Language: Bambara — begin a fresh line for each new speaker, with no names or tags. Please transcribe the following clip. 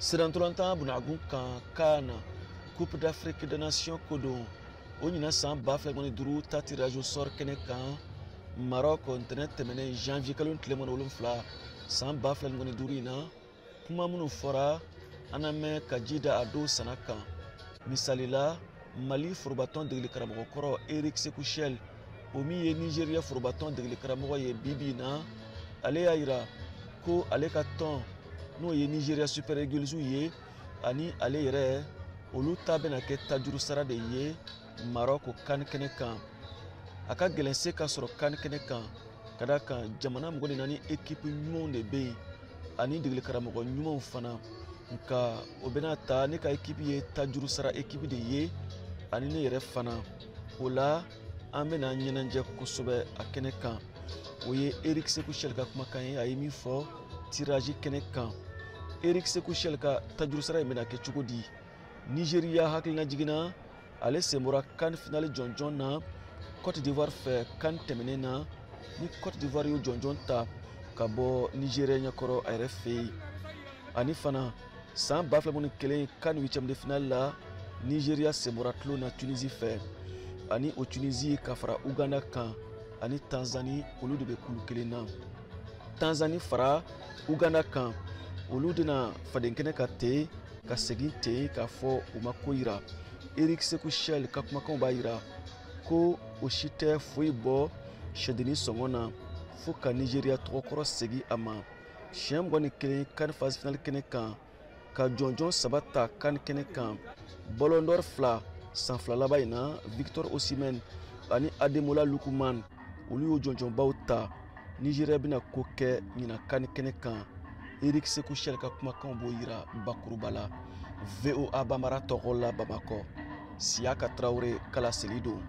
Sirantɔlantan bunagun kan CAN Coupe d'Afrique des Nations ko don, o ɲinan san 2025 ta tirage au sort kɛnɛ kan Maroc ntɛnɛn tɛmɛnen janvier kalo tile 27 san 2025 in na. Kuma minnu fɔra an na mɛn ka ji da a dɔw sana kan. Misali la, Mali forobatɔn degeli karamɔgɔ kɔrɔ Eric Sekou Chelle, o min ye Nigeria forobatɔn degeli karamɔgɔ ye bi bi in na, ale y'a yira ko ale ka tɔn, n'o ye Nigeria Super Eagles ye, ani ale yɛrɛ, olu ta bɛna kɛ tajuru sara de ye Maroc CAN kɛnɛ kan. A ka gɛlɛn se ka sɔrɔ CAN kɛnɛ kan, ka d'a kan jamana 24 ekipu ɲumanw de bɛ yen ani degeli karamɔgɔ ɲumanw fana. Nka o bɛna ta, ne ka ekipu ye tajuru sara ekipu de ye ani ne yɛrɛ fana. O la an bɛna ɲɛnajɛ kosɛbɛ a kɛnɛ kan. O ye Eric Sekou Chelle ka kumakan ye, a ye min fɔ tirage kɛnɛ kan. Eric Sekou Chelle ka tajuru sara in bɛna kɛ cogo di? Nigeria hakilina jiginna, ale sen bɔra CAN finale jɔnjɔn na Côte d'Ivoire fɛ CAN tɛmɛnen na, ni Côte d'Ivoire y'o jɔnjɔn ta ka bɔ Nigeria ɲɛkɔrɔ a yɛrɛ fɛ yen. Ani fana san 2021 CAN huitième de finale la, Nigeria sen bɔra tulon na Tunisie fɛ, ani o Tunisie ka fara Uganda kan ani Tanzanie, olu de bɛ kulu kelen na. Tanzanie fara Uganda kan, olu de na fadenkɛnɛ ka ten ka segin ten k'a fɔ u ma ko yira. Eric Sekou Chelle ka kumakanw b'a yira ko o si tɛ foyi bɔ sɛdennin sɔngɔ na fo ka Nigeria tɔgɔkɔrɔ segin a ma. Siɲɛ 21 CAN phase finale kɛnɛ kan, ka jɔnjɔn 3 ta CAN kɛnɛ kan, Ballon d'Or 2 san 2 laban in na, Victor Osimhen ani Ademola Lookman, olu y'o jɔnjɔnbaw ta. Nigeria bɛna ko kɛ ɲinan CAN kɛnɛ kan. Eric Sekou Chelle ka kumakanw b'o yira bakuruba la. VOA Bambara tɔgɔ la Bamakɔ, Siyaka Tarawele kala seli don.